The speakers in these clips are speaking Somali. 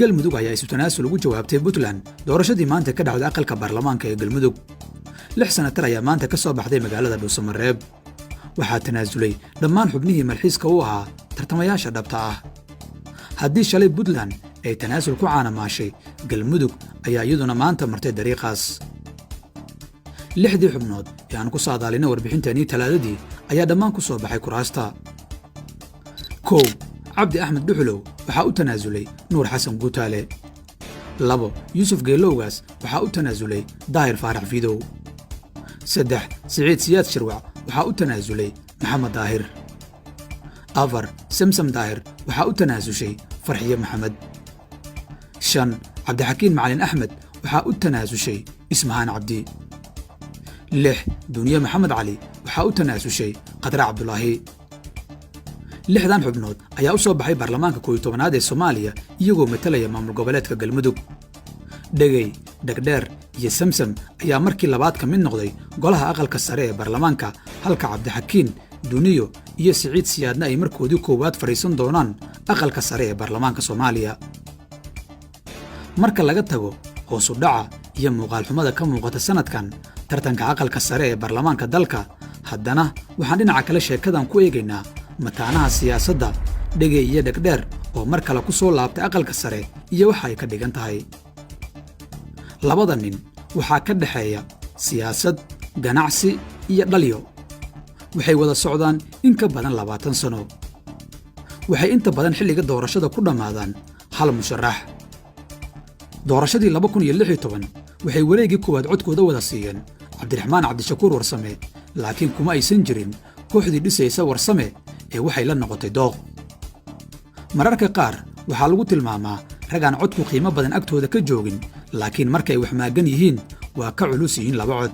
Galmudug ayaa isu tanaasul ugu jawaabtay Puntland doorashadii maanta ka dhacday aqalka baarlamaanka ee Galmudug. Lix senatar ayaa maanta ka soo baxday magaalada Dhuusamareeb. Waxaa tanaasulay dhammaan xubnihii malxiiska u ahaa tartamayaasha dhabta ah. Haddii shalay Puntland ay tanaasul ku caanamaashay, Galmudug ayaa iyaduna maanta martay dariiqaas. Lixdii xubnood ee aan ku saadaalinay warbixinteennii Talaadadii ayaa dhammaan ku soo baxay kuraasta. 1, Cabdi Axmed Dhuxulow waxaa u tanaasulay Nuur Xasan Guutaale. 2, Yuusuf Geelowgaas waxaa u tanaasulay Daahir Faarax Fiidow. 3, Siciid Siyaad Shirwac waxaa u tanaasulay Maxamed Daahir. 4, Samsam Daahir waxaa u tanaasushay Farxiye Maxamed. 5, Cabdixakiin Macalin Axmed waxaa u tanaasushay Ismahaan Cabdi. 6, Duniye Maxamed Cali waxaa u tanaasushay Khadre Cabdulaahi. Lixdan xubnood ayaa u soo baxay baarlamaanka 11aad ee Soomaaliya, iyagoo matalaya maamul goboleedka Galmudug. Dhegey, Dhegdheer iyo Samsam ayaa markii labaad ka mid noqday golaha aqalka sare ee baarlamaanka, halka Cabdixakiin, Duniyo iyo Siciid Siyaadna ay markoodii koowaad fadhiisan doonaan aqalka sare ee baarlamaanka Soomaaliya. Marka laga tago hoosu dhaca iyo muuqaalxumada ka muuqata sannadkan tartanka aqalka sare ee baarlamaanka dalka, haddana waxaan dhinaca kale sheekadan ku eegaynaa mataanaha siyaasadda Dhegey iyo Dhegdheer oo mar kale ku soo laabtay aqalka sare iyo waxa ay ka dhigan tahay. Labada nin waxaa ka dhexeeya siyaasad, ganacsi iyo dhalyo. Waxay wada socdaan in ka badan 20 sano. Waxay inta badan xilliga doorashada ku dhammaadaan hal musharax. Doorashadii 2016 waxay wareeggii koowaad codkooda wada siiyeen Cabdiraxmaan Cabdishakuur Warsame, laakiin kuma aysan jirin kooxdii dhisaysa Warsame ee waxay la noqotay dooq. Mararka qaar waxaa lagu tilmaamaa rag aan codku qiimo badan agtooda ka joogin, laakiin markay wax maagan yihiin waa ka culus yihiin laba cod.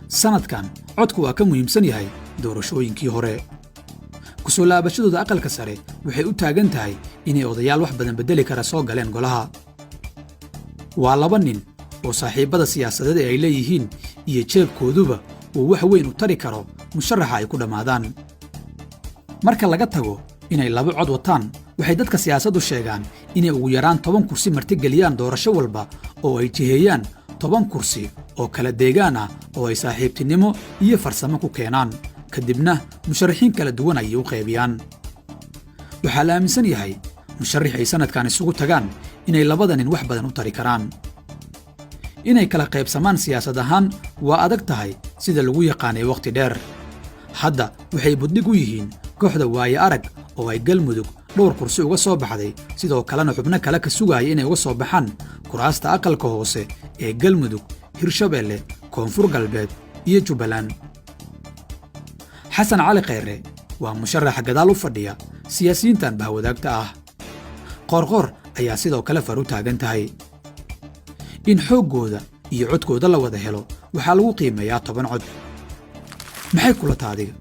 Sannadkan codku waa ka muhiimsan yahay doorashooyinkii hore. Ku soo laabashadooda aqalka sare waxay u taagan tahay inay odayaal wax badan beddeli kara soo galeen golaha. Waa laba nin oo saaxiibbada siyaasadeed ee ay leeyihiin iyo jeebkooduba uu wax weyn u tari karo musharaxa ay ku dhammaadaan. Marka laga tago inay laba cod wataan, waxay dadka siyaasaddu sheegaan inay ugu yaraan 10 kursi martigeliyaan doorasho walba, oo ay jiheeyaan 10 kursi oo kala deegaan ah oo ay saaxiibtinimo iyo farsamo ku keenaan, kadibna musharaxiin kala duwan ayay u qaybiyaan. Waxaa la aaminsan yahay musharax ay sannadkan isugu tagaan inay labada nin wax badan u tari karaan. Inay kala qaybsamaan siyaasad ahaan waa adag tahay, sida lagu yaqaanay wakhti dheer. Hadda waxay buddhig u yihiin kooxda Waaye Arag oo ay Galmudug dhowr kursi uga soo baxday, sidoo kalena xubno kale ka sugaaya inay uga soo baxaan kuraasta aqalka hoose ee Galmudug, Hirshabeelle, Koonfur Galbeed iyo Jubbaland. Xasan Cali Khayre waa musharaxa gadaal u fadhiya siyaasiyiintan bahwadaagta ah. Qoorqoor ayaa sidoo kale far u taagan tahay. In xooggooda iyo codkooda la wada helo waxaa lagu qiimeeyaa 10 cod. Maxay kula taadiga?